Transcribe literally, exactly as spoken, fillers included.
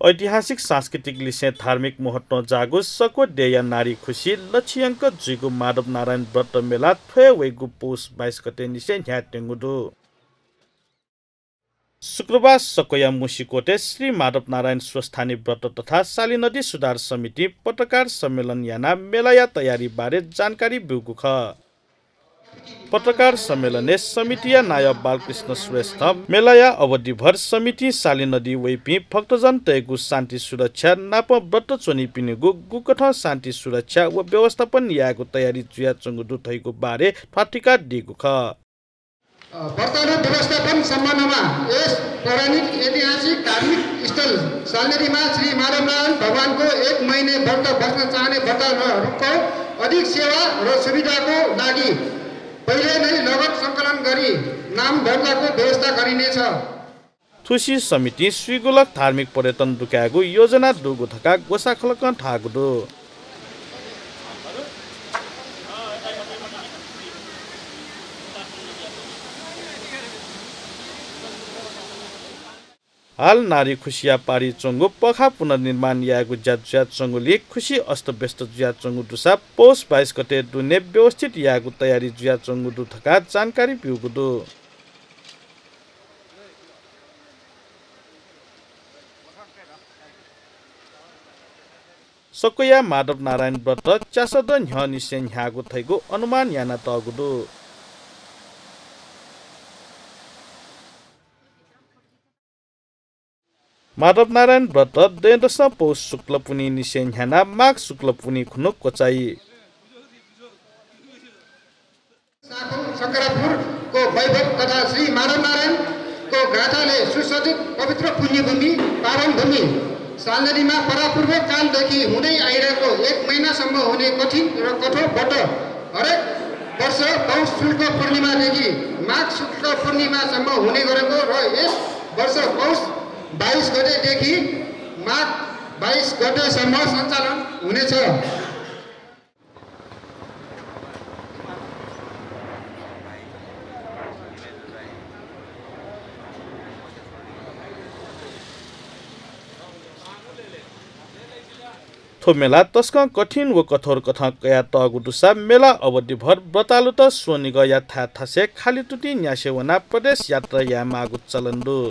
ऐतिहासिक सांस्कृतिक लिसें धार्मिक महत्वं जाःगु सक्व देय्‌या नारी खुसि लछियंक जुइगु माधव नारायण व्रत मेला थ्वय् वइगु पौष बाइस गते निसें न्ह्यायेत्यंगु दु। शुक्रबार सक्वया मुसिकोटय् श्री माधव नारायण स्वस्थानी व्रत तथा शाली नदी सुधार समितिं पत्रकार सम्मेलन यानाः मेलाया तयारी बारे जानकारी ब्यूगु खः। पत्रकार सम्मेलनय् समितिया नायः बालकृष्ण श्रेष्ठं मेलाया अवधिभर समितिं शाली नदी वइपिं भक्तजनतय्‌गु शान्ति सुरक्षा नाप व्रत च्वनीपिनिगु गुकथं शान्ति सुरक्षा व व्यवस्थापन यायेगु तयारी जुयाच्वंगु दु धइगु बारे ध्वाथुइकादीगु खः। अ, व्रतालु व्यवस्थापन सम्बन्धमा यस पौराणिक ऐतिहासिक धार्मिक स्थल शाली नदीमा श्री माधव नारायण भगवानको एक महिने व्रत बस्न चाहने व्रतालुहरूको अधिक सेवा र सुविधाको लागि पहिले नै लगत सङ्कलन गरी नाम दर्ताको व्यवस्था गरिनेछ। थुसी समितिं स्वीगुलक धार्मिक पर्यटन दुकायेगु योजना दुगु धकाः ग्वसाःखलकं धाःगु दु। हाल नारी खुसिया पारी च्वंगु पखा पुनर्निर्माण यायेगु ज्या जुयाच्वंगुलिं खुसि अस्तव्यस्त जुयाच्वंगु दुसा पौष बाइस गते दुने व्यवस्थित यायेगु तयारी जुयाच्वंगु दु धकाः जानकारी ब्यूगु दु। सक्वया माधव नारायण व्रत च्यासद न्ह्यःनिसें न्ह्याःगु धइगु अनुमान यानातःगु दु। माधव नारायण व्रत दँय्‌दसं पौष शुक्ल पुन्हिनिसें न्ह्यानाः माघ शुक्ल पुन्हि खुन्हु क्वचाइ। साखु शंकरापुरको वैभव तथा श्री माधव नारायणको गाथाले सुसज्जित पवित्र पुण्यभूमि, पावन भूमि शाली नदीमा परापूर्व कालदेखि हुँदै आइरहेको एक महिनासम्म हुने कठिन र कठोर व्रत हरेक वर्ष पौष शुक्ल पूर्णिमादेखि माघ शुक्ल पूर्णिमासम्म हुने गरेको र यस वर्ष पौष बाइस गतेदेखि माघ बाइस गतेसम्म सञ्चालन हुनेछ। थ्व मेला तसकं कठिन व कठोर कथं कयातःगु दुसा मेला अवधिभर व्रतालुत स्वनिगःया थाय् थासय् खालि तुतिं न्यासे वनाः प्रदेश यात्रा यायेमाःगु चलन दु।